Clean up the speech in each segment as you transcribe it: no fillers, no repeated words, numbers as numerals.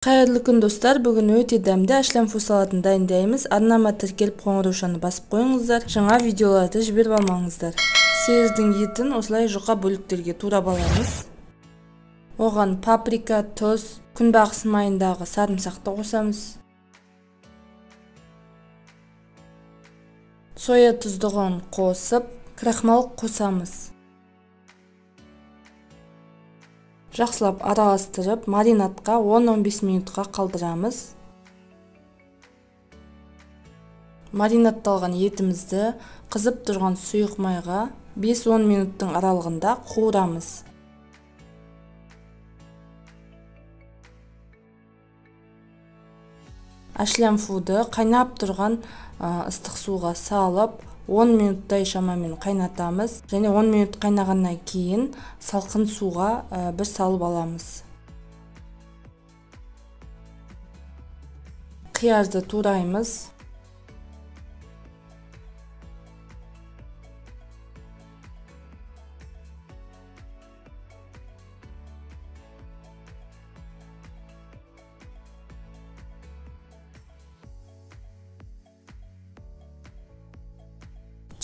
Қайырлы күн, достар! Бүгін өте дәмді ашлямфу салатын дайындаймыз. Арнама тіркеліп, қоңыраушаны басып қойыңыздар. Жаңа видеоларды жіберіп алмаңыздар. Сиырдың етін осылай жұқа бөліктерге турап аламыз. Оған паприка, тұз, күнбағыс майындағы сарымсақты қосамыз. Соя тұздығын қосып, крахмал қосамыз. Жақсылап араластырып, маринадқа 10-15 минутқа қалдырамыз. Маринадталған етімізді қызып тұрған сұйық майға 5-10 минуттың аралығында қуырамыз. Ашлямфуды қайнап тұрған ыстық суға салып, 10 минуттай шамамен қайнатамыз. Және 10 минут қайнағаннан кейін салқын суға бір салып аламыз. Қиярды тураймыз.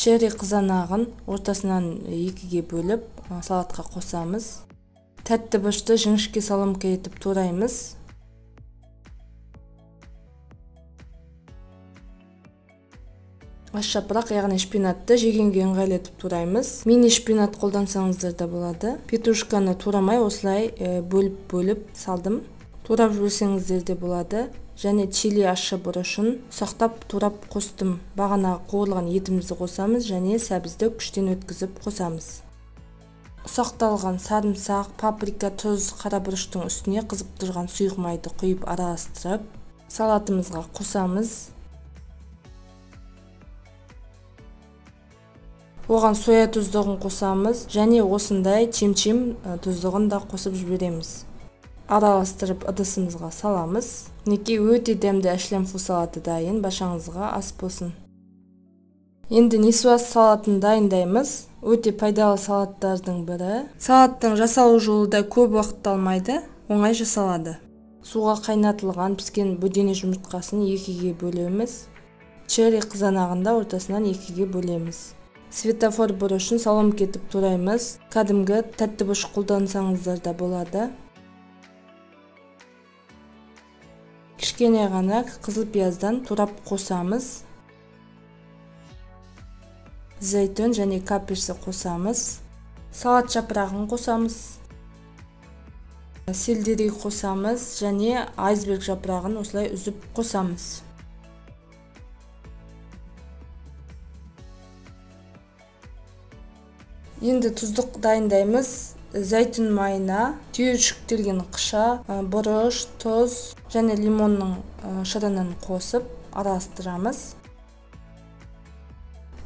Черри қызанағын ортасынан екіге бөліп, салатқа қосамыз. Тәтті бұрышты жіңішке соломка етіп тураймыз. Аш жапырақ, яғни шпинатты жегенге ыңғайлы етіп тураймыз. Мини шпинат қолдансаңыздар да болады. Петрушканы турамай осылай бөліп-бөліп салдым. Турап жіберсеңіздер де болады. Және чили ащы бұрышын ұсақтап турап қостым. Бағана қуырылған етімізді қосамыз және сәбізді күштен өткізіп қосамыз. Ұсақталған сарымсақ, паприка, тұз, қара бұрыштың үстіне қызып тұрған сұйық майды құйып араластырып, салатымызға қосамыз. Оған соя тұздығын қосамыз және осындай чим-чим тұздығын да қосып жібереміз. Араластырып ыдысымызға саламыз. Мінекей, өте дәмді ашлямфу салаты дайын. Баршаңызға ас болсын. Енді нисуаз салатын дайындаймыз. Өте пайдалы салаттардың бірі. Салаттың жасалу жолы да көп уақыт алмайды, оңай жасалады. Суға қайнатылған піскен бөдене жұмыртқасын екіге бөлеміз. Черри қызанағын да ортасынан екіге бөлеміз. Светофор бұрышын соломка етіп тураймыз. Кәдімгі тәтті бұрыш қолдансаңыздар да болады. Кішкене ғана қызыл пияздан турап қосамыз. Зәйтүн және каперсі қосамыз. Салат жапырағын қосамыз. Сельдерей қосамыз және айсберг жапырағын осылай үзіп қосамыз. Енді тұздық дайындаймыз. Зәйтүн майына түйіршіктелген қыша, бұрыш, тұз және лимонның шырынын қосып араластырамыз.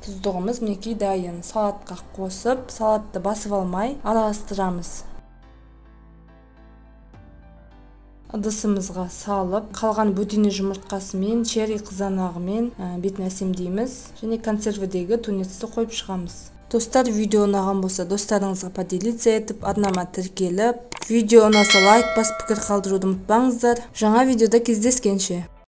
Тұздығымыз мінекей дайын. Салатқа қосып, салатты басып алмай араластырамыз. Ыдысымызға салып, қалған бөдене жұмыртқасымен, черри қызанағымен бетін әсемдейміз және консервідегі тунецті қойып шығамыз. Достар, видео ұнаған болса, достарыңызға поделиться етіп, арнама тіркеліп, видео ұнаса лайк басып, пікір қалдыруды ұмытпаңыздар. Жаңа видеода кездескенше.